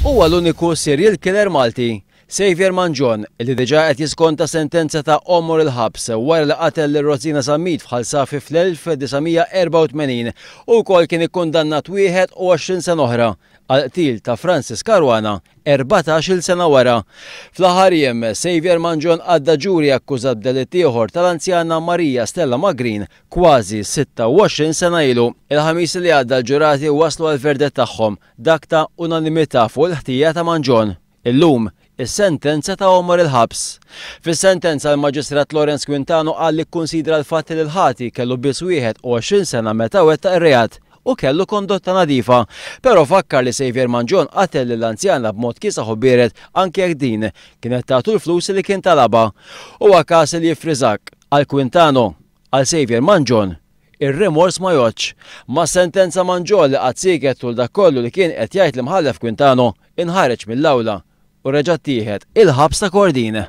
Huwa l-uniku serial killer Malti, Saviour Mangion, li diġà qed jiskonta sentenza ta' għomor il-ħabs wara li qatel lil Rosina Zammit f'Ħal Safi fl-1984 u wkoll kien ikkundannat 21 sena oħra għall-qtil ta' Francis Caruana 14-il sena wara. Fl-aħħar jiem, Saviour Mangion għadda ġuri akkużat b'delitt ieħor tal-anzjana Maria Stella Magrin kważi 26 sena ilu. Il-Ħamis li għadda l-ġurati waslu għall-verdett tagħhom, dak ta' unanimità fuq il-ħtija ta' Mangion. Illum, is-sentenza ta' għomor il-ħabs. Fis-sentenza l-Maġistrat Lawrence Quintano qal li kkunsidra l-fatt li l-ħati kellu biss 21 sena meta wettaq ir-reat u kellu kondotta nadifa. Però fakkar li Saviour Mangion qatel lill-anzjana b'mod kiesaħ u biered anke jekk din kienet tagħtu l-flus li kien talabha. Huwa każ li jiffriżak. Għal Quintano, għal Saviour Mangion, ir-rimors ma jgħoddx. Mas-sentenza Mangion li qagħad sieket tul dak kollu li kien qed jgħid l-Imħallef Quintano inħareġ mill-awla u reġa' ttieħed il-ħabs ta' Kordin.